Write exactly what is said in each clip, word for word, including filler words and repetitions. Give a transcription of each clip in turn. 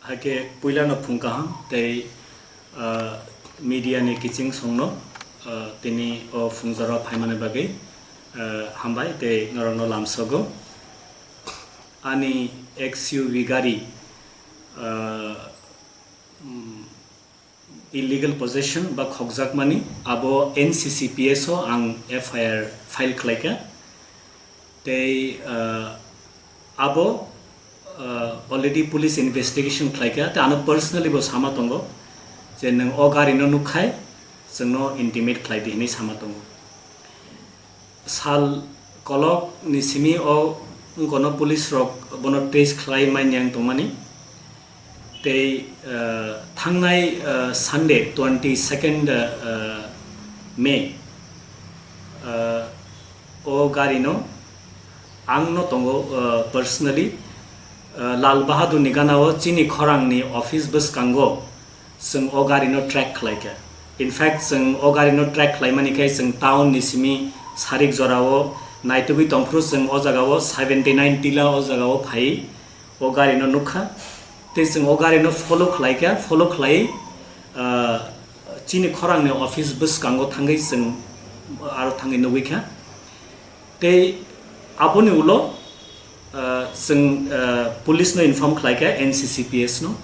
Hakhe puilano phung kaham tei, ah, media ni kiching songno, ah, tini o phungjaro phaimani bagwi, ah, hambai tei norokno lamsogo. Ani X U V gari, ah, mm, illegal possession ba khokjakmani, abo N C C P S o ang F I R file khlaikha. Tei, ah, abo, ah, already police investigation khlaikha, tei ano personally bo sama tongo je nwng o gari no nukkhai chwngno intimate khlai di hinwi sama tongo. Sal kolok ni simi o wngkono police rok bono trace khlai manya wng tongmani. Tei, ah, thangnai, ah, Sunday twenty second, ah, May, ah, o gari no ang no tongo, ah, personally, ah, Lal Bahadur ni gana o chini khorang ni office bwskango chwng o gari no track khlai kha. In fact, chwng o gari no track khlai mani khai chwng town ni simi sarik jora o naitugwi tongphuru chwng o jaga o seventy nine tila o jaga o phai o gari no nukha. Tei chwng o gari no follow khlai kha, follow khlai, ah, chini khorang ni office bwskango thangwi chwng aro thangwi nugwi kha. Tei aboni ulo, ah, chwng, ah, police no inform khlai kha, N C C P S no.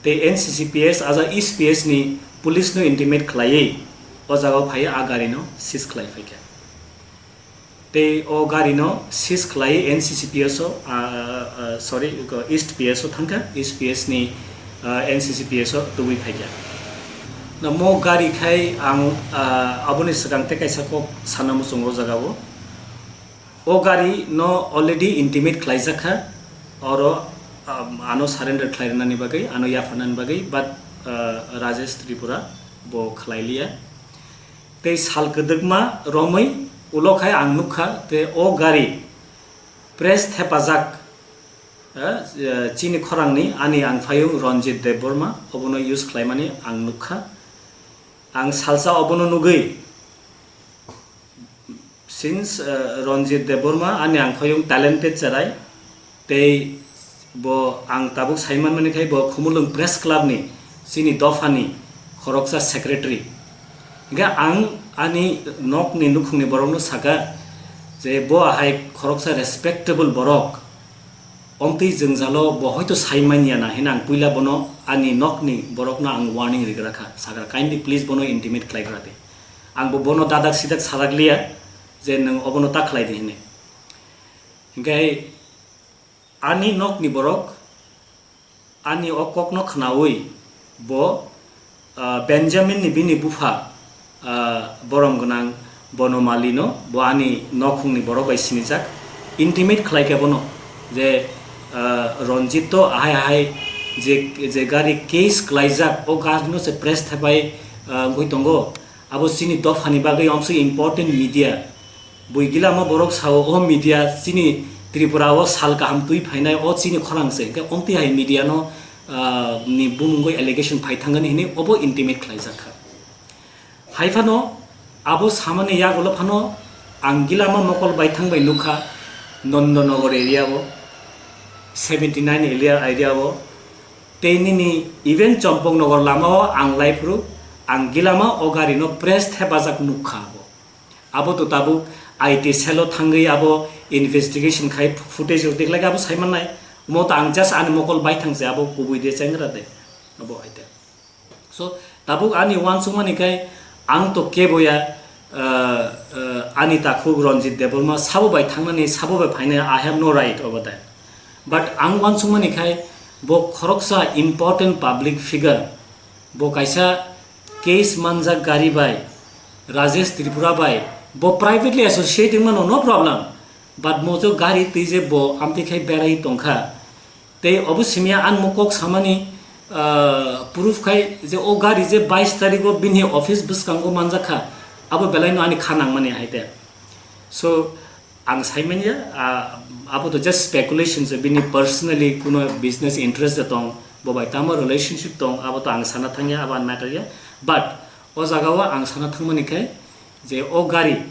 Tei N C C P S aja East P S ni police no intimate khlaiwi o jaga o phaiwi a gari no seize khlai phai kha. Tei o gari no seize khlai N C C P S o, ah, ah, sorry, East P S o thangkha, East P S ni, ah, N C C P S o tubui phaikha. Na mo gari khai ang, ah, aboni swkang tei kaisa kok sana muchungo o jaga o. O gari no already intimate khlaijak kha, oro, ah, ano surrender khlai rwnani bagwi, ano yapharnani bagwi, but, ah, Rajesh Tripura bo khlai liya. Tei sal kwdwkma romwi ulo khai ang nukha, tei o gari press thepajak, eh, eh, chini khorangni ani angphayung Ranjit Debbarma obono use khlaimani ang nukha. Ang salsa obono nugwi, since, eh, Ranjit Debbarma ani angphayung talented cherai, tei bo ang tabuk sai manmani khai bo Khumulwng Press Club ni chini dopha ni khoroksa secretary. Hingkhe ang ani nok ni nukhung ni borok no saka je bo ahai khoroksa respectable borok, omtwi jwngjalo bo hoito sai manya na hino ang puila bono ani nok ni borok no ang warning rigra kha, sakha kindly please bono intimate khlai gra di. Ang bo bono dadak sidak sadak liya je nwng obono ta khlai di hini. Hingkhe ani nokni borok ani o kokno khnaui bo, ah, Benjamin ni bini bupha, ah, borom gwnang Bonomali no bo ani nokhungni borok bai sinijak, intimate khlai khe bono je, ah, Ranjit to ahai ahai je, je gari case klaijak o gari no se press thepai, ah, wngwi tongo, abo chini dophani bagwi omswi important media. Bui gilamo borok sao, o media chini Tripura o sal kaham twi phainai, o chini khorang se, hwnkhe omtwi hai media no, ah, ni bumungwi allegation phai thangani hinwi obo intimate khlaijak kha. Hai phano abo samani yagulo phano ang gilama mokol baithang bai nukha, Nondonagar area o, seventy nine area, area o, tei nini even Chompoknagar lama o ang lai phuru ang gilama o gari no press thepajak nukha abo. Abo to tabuk I T cell o thangwi abo investigation khai footage rok tikhlai khe abo sai mannai. Omo to ang just ani mokol baithang se abo kubui de chengra de. Abo hai de. So, tabuk ani uansukmani khai ang to keboya, ah, ah, ani takhuk Ranjit Debbarma sabo bai thangnani, sabo bai phainai, I have no right over that. But ang uansukmani khai bo khoroksa important public figure, bo kaisa case manjak gari bai, Rajesh Tripura bai, bo privately associate wngmano, no problem. But mojo gari twi je bo amtwi khai berai tongkha. Tei obo simiya ang mo kok samani, ah, proof khai je o gari je bais tarikh o bini office bwskango manjak kha, abo belai no ani kha nangmani hai te. So, ang sai manya, ah, abo to just speculation se, bini personally kuno business interest de tong, bo bai tamo relationship tong, abo to ang sana thangya, abo ang matter ya. But o jaga o ang sana thangmani khai je o gari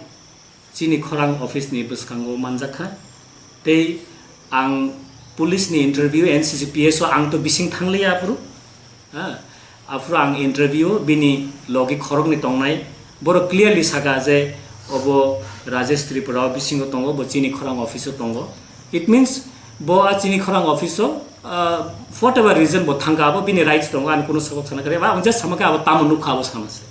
chini khorang office ni bwskango manjak kha, tei ang Police ni interview, N C C P S o ang to bising thangliya aphuru. Ha, aphuru ang interview bini logi khoroknwi tongnai, borok clearly saka je obo Rajesh Tripura o bisingo tongo, bo chini khorang office o tongo. It means bo a chini khorang office o, ah, whatever reason bo thangkha, abo bini rights tongo, ani kuno sakok sana kwrwi. Ba ang just sama khe abo tamo nukha, abo sama se.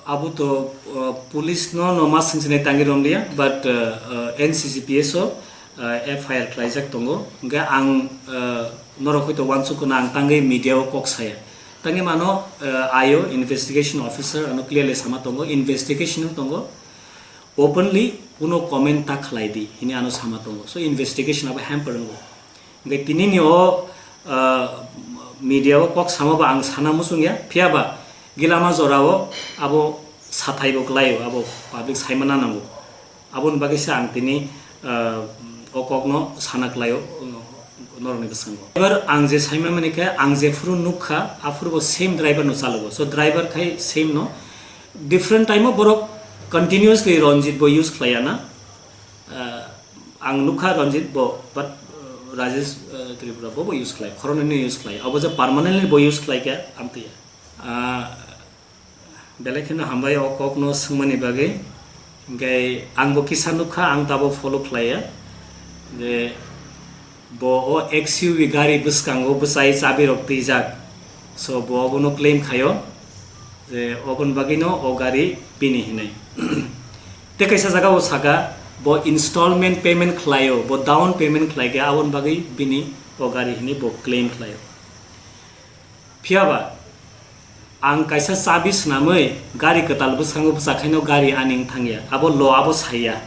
Abo to, uh, police no, no ma swngchinai tangwi romliya, but, uh, uh, N C C P S o, uh, F I R khlaijak tongo. Hwnkhe ang, uh, norok hoi to uansuk khna ang tangwi media o kok saya. Tangwi mano, uh, I O, investigation officer, ano clearly sama tongo, investigation o tongo, openly kuno comment ta khlai di, hini ano sama tongo. So investigation abo hamper wngo. Hingke tinini o, ah, media o kok samo ba ang sana muchung ya, phiya ba gilama jora o abo sathai bo klai o, abo public saimana nango. Aboni bagwi se ang tini, ah, o kok no sana klai o, norok ni bwskango. Driver ang je saimani khe, ang je phuru nukha, aphuru bo same driver no chalogo. So driver khai same no, different time o borok continuously Ranjit bo use khlai ya na. Ah, ang nukha Ranjit bo, but, uh, Rajesh, uh, Tripura bo, bo use khlai, khoroknwi no use khlai. Abo je permanently bo use khlai khe, amtwi ya. Ah, belai kheno hambai o kok no swngmani bagwi. Hingke ang bo kisa nukha, ang tabo follow khlai ya. Je bo o X U V gari bwskango bwchai chabi rok twijak. So bo obono claim khaio. Je oboni bagwino o gari bini hinwi. Tei kaisa jaga o saka, bo installment payment khlaio, bo down payment khlaikhe, aboni bagwi bini o gari hinwi bo claim khlaio. Phiya ba, ang kaisa chabi swnamwi gari kwtal bwskango bwchakhaino gari ani wng thangya, abo lo abo saiya.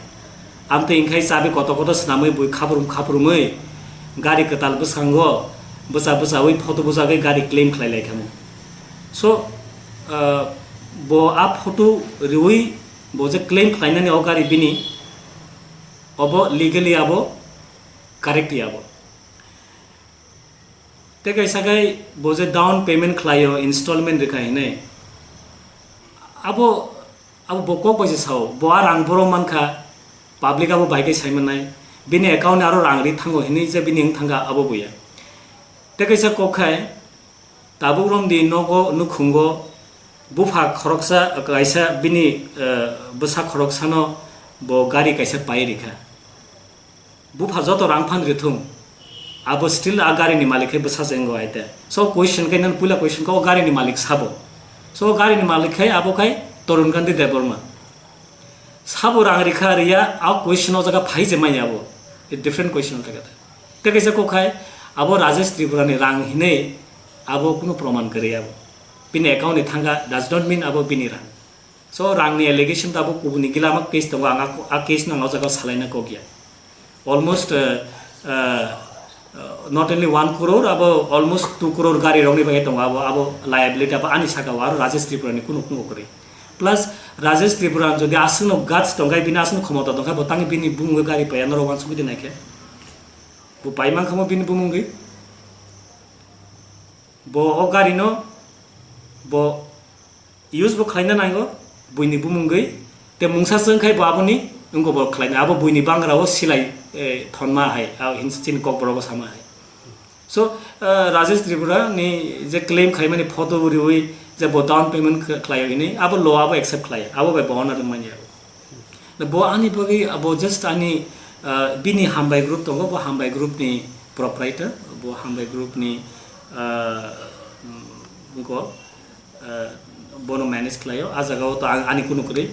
Amtwi wngkhai chabi kotor kotor swnamwi bui khaprum khaprumwi gari kwtal bwskango bwcha bwchawi photo bujagwi gari claim khlai lai khamu. So, ah, bo a photo riwi bo je claim khlainani o gari bini, obo legally abo correct ya abo. Tei kaisa khai bo je down payment khlaio, installment rwkha hinwi. Abo, abo bo kok bai se sao, bo a rang borok mankha, public abo bai khe sai mannai, bini account ni aro rang ri thango hinwi je bini wng thangkha abo bo ya. Tei kaisa kok khai, tabuk romdi nogo nukhungo bupha khoroksa kaisa bini, eh, bwsa khoroksano bo gari kaisa pai rikha. Bupha joto rang phan rithung, abo still a gari ni malik khe bwsa se wngo aite. So question khe nang puila question khe o gari ni malik sabo? So o gari ni malik khai abo khai Tarun Gandhi Debbarma. Sabo rang rikha riya, a question o jaga phai je manya abo. A different question o jaga. Tei kaisa kok khai, abo Rajesh Tripura ni rang hinwi abo kunu proman kwrwi abo. Bini account ni thangkha does not mean abo bini rang. So rang ni allegation ta abo kubuni gila ma case tongo, ang a, a case no ang o jaga o salaina kok ya. Almost, uh, uh, uh, not only one crore, abo almost two crore gari rok ni bagwi tongo, abo, abo liability abo ani saka o, aro Rajesh Tripura ni kunu kunu kwrwi. Plus Rajesh Tripura jodi aswk no guts tongkha, bini aswk no khomota tongkha, bo tangwi bini bumung gari paiya norok uansukgwi di naikhe. Bo pai mankha mo bini bumungwi. Bo o gari no bo use bo khlaina nango, buini bumungwi. Te mungsa chwng khai bo aboni wngko bo khlaina, abo buini bangra o silai, eh, thonma hai, abo hinsi chini kokborok o sama hai. So, eh, Rajesh Tripura ni je claim khlaimani photo riwi je bo down payment kh-, khlaio hinwi, abo lo abo accept khlai, abo bai bo honor wngmani abo. Bo ani bagwi abo just ani, ah, bini hambai group tongo, bo hambai group ni proprietor, bo hambai group ni, ah, mm, wngko, ah, bono manage khlaio. A jaga o to ang, ani kunu kwrwi,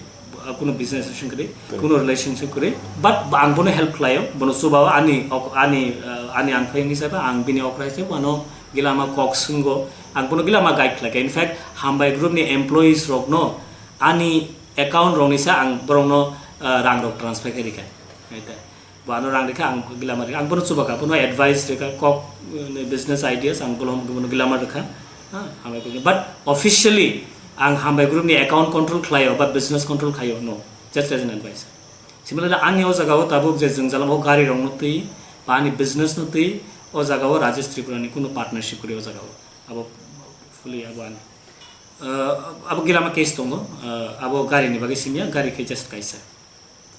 ah, kunu business relation kwrwi, kunu relationship kwrwi, but ang bono help khlaio, bono chubao ani ok-, ani, ah, ani angphai wngwi saiba ang bini okra se bono gilama kok swnggo, ang bono gilama guide khlaikha. In fact, hambai group ni employees rokno ani account rokni sa ang borokno, ah, rang rok transfer khe rikha. Bo ano rang rikha, ang gilama rikha, ang bono chubakha, bono advice rikha, kok, eh, business ideas ang bono, bono gilama rikha. Ha, hambai group ni. But officially ang hambai group ni account control khlaio ba business control khaio, no. Just as an advice. Similarly, ani o jaga o tabuk je jwngjal o gari rok no twi, ba ani business no twi, o jaga o Rajesh Tripura ni kunu partnership kwrwi o jaga o. Abo fully abo ani. Ah, abo gilama case tongo, ah, abo gari ni bagwi simya, gari khe just kaisa.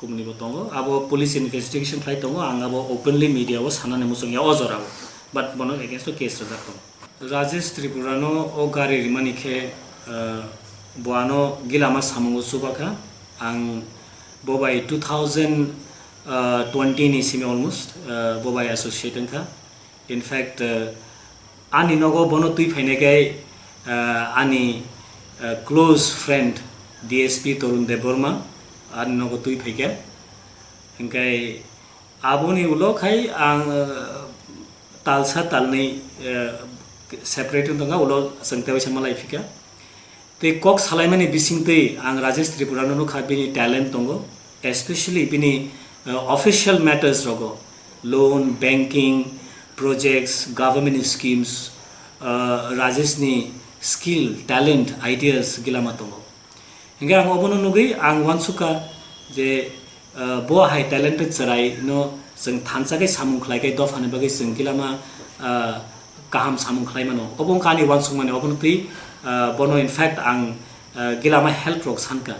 Kubuni bo tongo, abo police investigation khlai tongo, ang abo openly media o sanani muchung ya o jora o, but bono against o case rwjak tongo. Rajesh Tripura no o gari rimani khe, uh, bo ano gilama samungo chubakha, ang bo bai two thousand twenty ni simi almost, uh, bo bai associate wngkha. In fact, uh, ani nogo bono twi phainai khe, uh, ani, uh, close friend D S P Torun Debbarma ani nogo twi phaikha. Hinkhe aboni ulo khai ang, uh, talsa talnwi, uh, separate wng tongkha, ulo chwng tei waisa malai phikha. Tei kok salaimani bisingtwi ang Rajesh Tripura no nukha, bini talent tongo, especially bini, uh, official matters rogo, loan, banking, projects, government schemes, uh, Rajesh ni skill, talent, ideas gilama tongo. Hinkhe ang obono nugwi ang uansukha je, uh, bo hai talented chwrai no chwng thansa khe samung khlai khe dophani bagwi chwng gilama, uh, kaham samung khlai mano. Obo wngkha ani uansukmani, obono twi, uh, bono in fact ang, uh, gilama help rok sankha.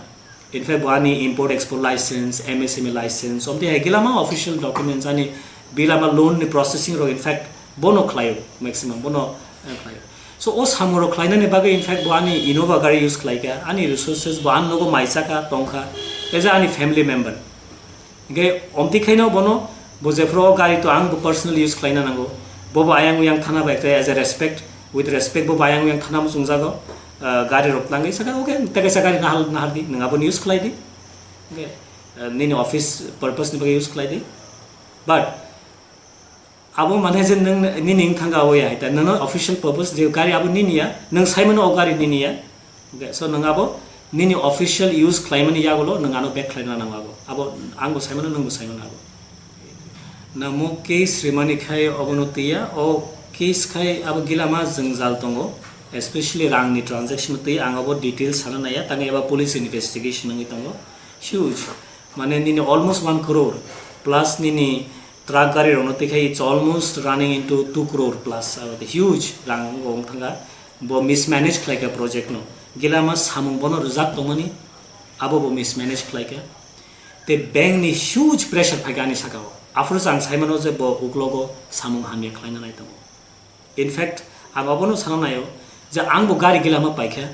In fact, bo ani import export license, M S M E license, omtwi hai gilama official documents ani gilama loan ni processing rok in fact bono khlaio, maximum bono, uh, khlaio. So o samung rok khlainani bagwi in fact bo ani Innova gari use khlaikha, ani resources bo ani nogo maisakha, tongkha, as a ani family member. Hinkhe omtwi khaino bono bo jephuru o gari to ang bo personal use khlaina nango. Bo bo ayang uyang thana bai khe as a respect, with respect bo bo ayang uyang thana muchungjago. Ah, gari rok tangwi saka, okay, tei kaisa gari nahal, nahardi, nwng aboni use khlaidi. Hinkhe, ah, nini office purpose ni bagwi use khlaidi. But abo mane je nwng nini wng thangka o ya, hai ta, nono official purpose je gari abo nini ya, nwng saimano o gari nini ya. Okay, so nwng abo nini official use khlaimani yagulo nwng ano back khlaina nango abo. Abo ang bo saimano, nwng bo saimano abo. Namo case rimani khai obono twiya, o case khai abo gilama jwngjal tongo, especially rangni transaction twi ang abo details sana naiya, tangwi abo police investigation wngwi tongo. Huge, mane nini almost one crore plus nini truck gari rokno twi khai it's almost running into two crore plus, abo tei huge rang wng thangka. Bo mismanage khlaika project no, gilama samung bono rwjak tongmani, abo bo mismanage khlaika. Tei bank ni huge pressure phaika ani saka o, aphuru ang saimano je bo uklogo samung hamya khlaina nai tongo. In fact, ang obono sana naio je ang bo gari gilama paikha,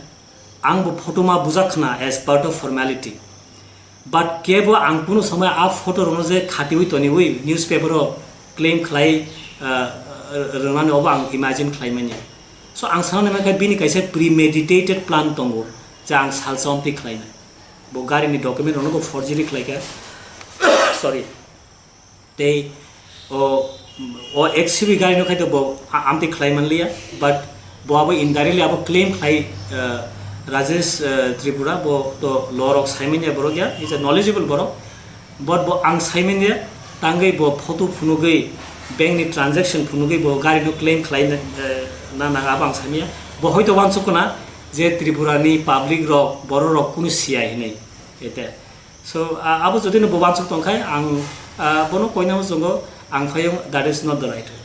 ang bo photo ma bujak khna as part of formality. But kebo ang kunu somoi a photo rokno je khatiwi toniwi newspaper o claim khlai, ah, rwnani obo ang imagine khlai manya. So ang sana nai mankha bini kaisa premeditated plan tongo je ang salsa omtwi khlainai. Bo gari ni document rokno bo forgery khlaikha. Sorry. Tei o, o X U V gari no khai to bo a-, amtwi khlai manliya, but bo abo indirectly abo claim khlai, uh, Rajesh, uh, Tripura, bo to law rok saimanya borok ya, is a knowledgeable borok, but bo ang saimanya tangwi bo photo phunugwi, bank ni transaction phunugwi bo gari no claim khlai na, uh, na nang abo ang saimanya, bo hoito wansuk khna je Tripura ni public rok, borok rok kunu siya hinwi, ete. So, a-, abo jodi no bo wansuk tongkhai, ang, ah, bono koina muchungo ang phayung, that is not the right way.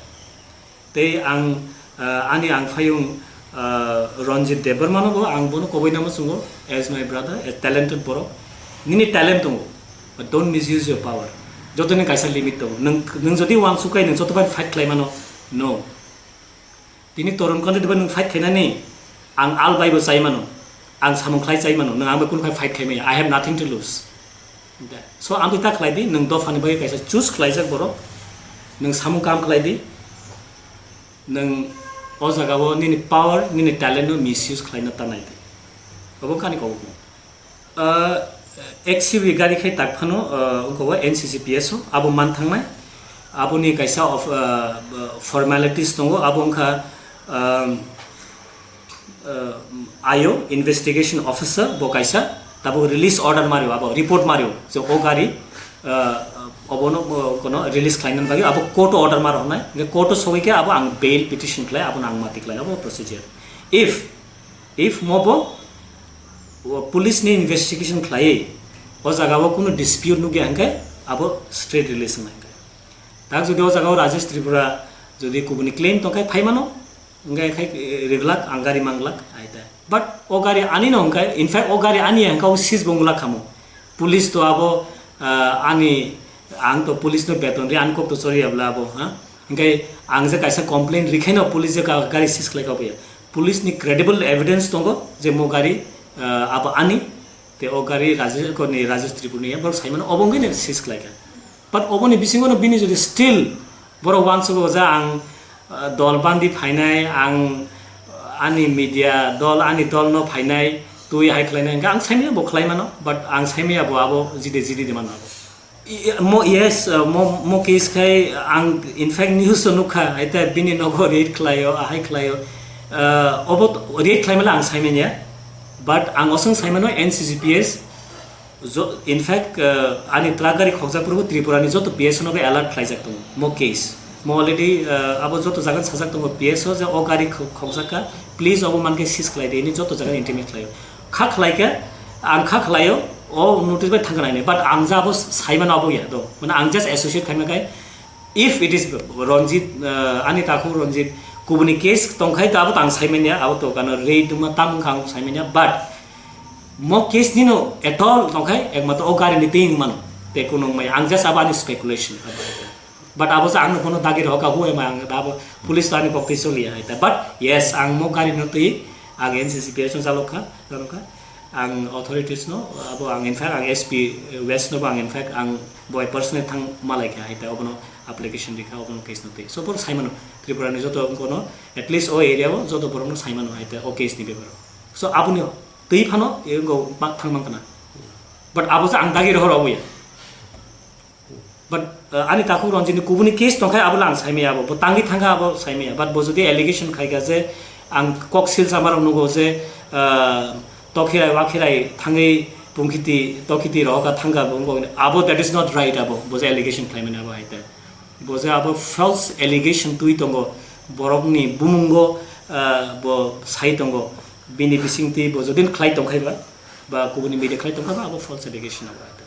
Tei ang, ah, ani ang phayung, ah, Ranjit Debbarma no bo ang bono koboina muchungo as my brother, a talented borok. Nini talent tongo, but don't misuse your power. Jotoni kaisa limit tongo. Nwng, nwng jodi wansuk kai nwng joto bai fight khlai mano, no. Tini Torun Kante diba nwng fight khainani, ang al bai bo chai mano, ang samung khlai chai mano, nwng ang bai kunu khai fight khai maya, I have nothing to lose. So, ang twi ta khlai di, nwng dophani bagwi kaisa choose khlaijak borok, nwng samung kam khlai di, nwng o jaga o nini power, nini talent no misuse khlaina ta nai di. Obo kani kok. Ah, X U V gari khai tak phano, ah, wngkha o N C C P S o, abo man thangnai. Aboni kaisa of, ah, formalities tongo, abo wngkha, ah, ah, I O, investigation officer, bo kaisa, tabuk release order mario, abo report mario, je o gari, ah, obono, ah, kono release khlaina bagwi, abo court o order mar hwnai, hingke court o sogwi khe abo ang bail petition khlai, abono ang mati khlai, abo procedure. If If mobo o police ni investigation khlaiwi o jaga o kunu dispute nukya hwnkhe abo straight release wngna hwnkhe. Tak jodi o jaga o Rajesh Tripura jodi kubuni claim tongkhai phaimano, hwnkhe khai, eh, riglak, ang gari manglak, ai ta. But o gari ani no hwnkhe, in fact o gari ani hwnkhe o seize bo wngla khamo. Police to abo, Ah, ani, ang to police no beton ri, ang kok to chori abla abo, ha? Hingke ang je kaisa complaint rikhaino police je ka-, gari seize khlai ka oboya. Police ni credible evidence tongo je mo gari, ah, abo ani, te o gari Rajesh, ko ni Rajesh Tripuri ni, borok saimano obo wngkhe ni seize khlai ka. But oboni bisingo no bini jodi still borok uansugo je ang, ah, dol bandi phainai, ang, ah, ani media dol, ani dol no phainai, twi hai khlainai, hingke ang saimaya bo khlai mano, but ang saimaya bo abo jide jide de mano abo. I-, mo, yes, uh, mo, mo case khai ang in fact news o nukha, haita bini nogo raid khlaio, ahai khlaio. Uh, obo to, raid khlaimala ang saimanya, but ang osong saimano N C C P S, jo-, in fact, uh, ani truck gari khokjak phurubo Tripura ni joto P S O no bai alert khlaijak tongo, mo case. Mo already, uh, abo joto jaga sajak tongo P S O je o gari kho-, khokjak kha, please obo mankhe seize khlai di, ini joto jaga intimate khlaio. Kha khlai khe, ang kha khlaio, o notice bai thangkha nainai, but ang ja abo saimano abo ya do. Mane ang just associate khaima khai, if it is Ranjit, uh, ani takhuk Ranjit, kubuni case tongkhai to abo to ang saimanya, abo to kano raid wngma tam wngkha ang saimanya, but mo case nino at all tongkhai, ekmatro o gari ni twi wngmano, te kunu wngmaya, ang just abo ani speculation. But abo se ang no bono dagi rohor ka, who am I? Ang da abo police to ani kok twi choliya hai ta. But yes, ang mo gari no twi ang N C C P S no jalok kha, jalok kha. Ang authorities no abo ang in fact ang S P West no bo ang in fact ang boi personally thang malai kha hai ta, obono application rikha, obono case no twi. So bono saimano Tripura ni joto kono at least o area o joto borok no saimano hai ta o case ni beparo. So aboni twi phano engo bak thang man kana. But abo se ang dagi rohor obo ya. But, uh, ani takhuk Ranjit ni kubuni case tongkhai abo lang saimaya abo. Bo tangwi thangkha abo saimaya. But bo jodi allegation khaikha je ang kok sil samarok nugo je, uh, tokhirai wakhirai thangwi pungkhiti tokhiti rohorkha thangkha bo wngkha hwnwi. Abo that is not right abo. Bo je allegation khlaimani abo hai ta. Bo je abo false allegation twi tongo. Borokni bumungo, uh, bo sai tongo. Bini bisingtwi bo jodi khlai tongkhaiba, ba kubuni media khlai tongkhaiba, abo false allegation abo hai ta.